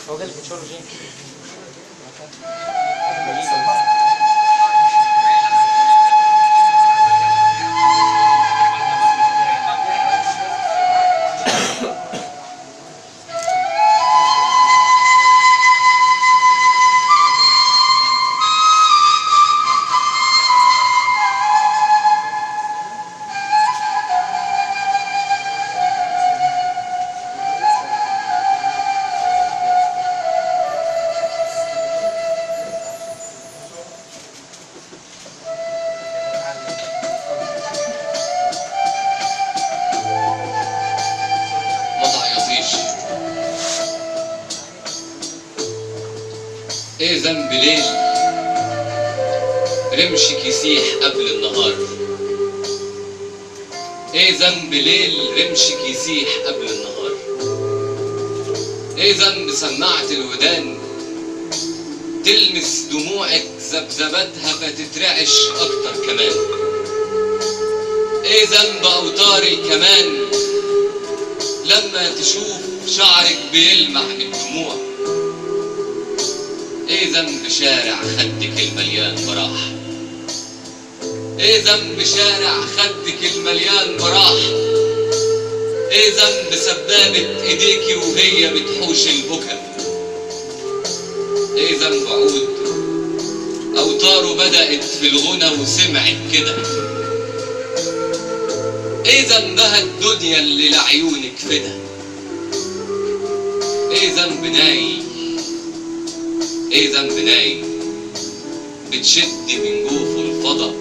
هو جالك تشارجي. ايه ذنب ليل رمشك يسيح قبل النهار؟ ايه ذنب ليل رمشك يسيح قبل النهار؟ ايه ذنب سماعة الودان تلمس دموعك ذبذبتها فتترعش اكتر كمان؟ ايه ذنب اوتار الكمان لما تشوف شعرك بيلمع من الدموع؟ ايه ذنب شارع خدك المليان براح؟ ايه ذنب شارع خدك المليان براح؟ ايه ذنب سبابة ايديكي وهي بتحوش البكا؟ ايه ذنب عود اوتاره بدأت في الغنى وسمعت كده؟ ايه ذنبها الدنيا اللي لعيونك فدا؟ ايه ذنب ناي؟ ايه ذنب ناي بتشد من جوفه الفضا؟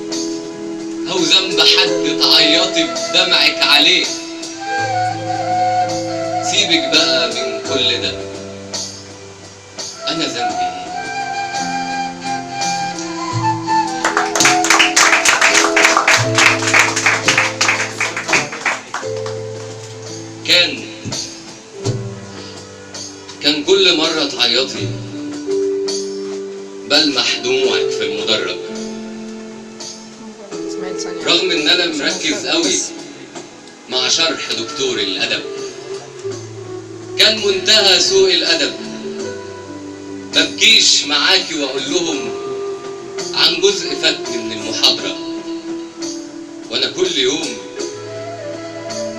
هو ذنب حد تعيطي بدمعك عليه؟ سيبك بقى من كل ده، انا ذنبي ايه؟ كان كل مرة تعيطي بلمح دموعك في المدرج، رغم ان انا مركز قوي مع شرح دكتور الادب. كان منتهى سوء الادب مبكيش معاكي واقول لهم عن جزء فاتني من المحاضرة، وانا كل يوم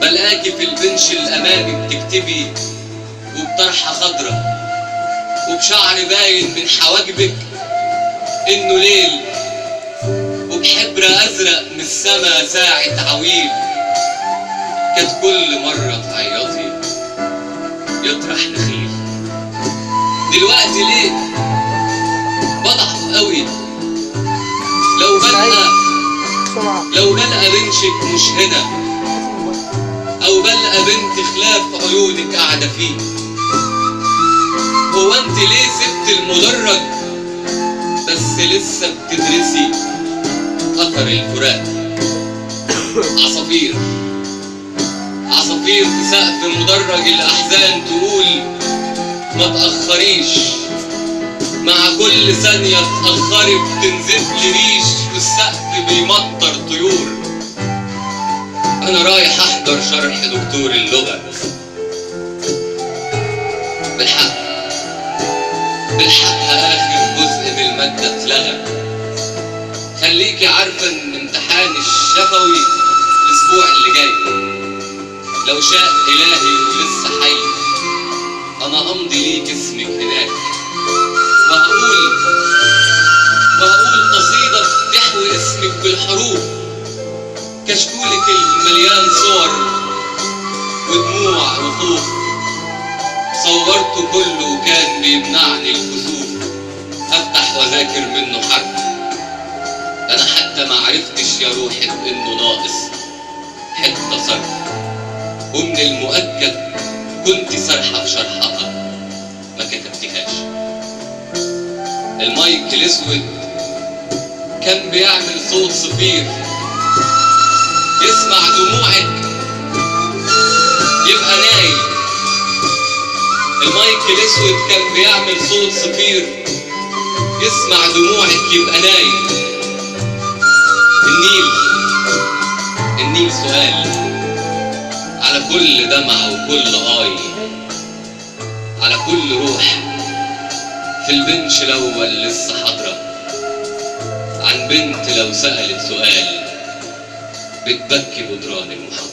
بلاقي في البنش الامامي بتكتبي وبطرحة خضرة وبشعر باين من حواجبك انه ليل، وبحبر ازرق من السما ساعة عويل. كانت كل مرة تعيطي يطرح نخيل. دلوقتي ليه بضعف قوي لو بلقى بنشك مش هنا، او بلقى بنت خلاف عيونك قاعدة فيه. هو انت ليه سبت المدرج بس لسه بتدرسي اثر الفراق؟ عصافير عصافير في سقف مدرج الاحزان تقول ما تأخريش، مع كل ثانية تأخري بتنزف لي ريش والسقف بيمطر طيور. انا رايح احضر شرح دكتور اللغة. بالحق بالحق اخر جزء من المادة اتلغى. خليكي عارفة ان امتحان الشفوي الاسبوع اللي جاي، لو شاء الهي ولسه حي انا امضي ليك اسمك هناك، وهقول قصيدة بتحوي اسمك بالحروف، كشكولك المليان صور ودموع وخوف، صورته كله وكان بيمنعني الكسوف افتح واذاكر منه حرف. انا حتى ما عرفتش يا روحي انه ناقص حتة صرف، ومن المؤكد كنت سرحة في شرحها ما كتبتهاش. المايك الاسود كان بيعمل صوت صفير، يسمع دموعك يبقى نايم. المايك الاسود كان بيعمل صوت صفير، يسمع دموعك يبقى نايم. النيل النيل سؤال على كل دمعة وكل آي، على كل روح في البنش الأول لسه حاضرة، عن بنت لو سألت سؤال بتبكي جدران المحاضرة.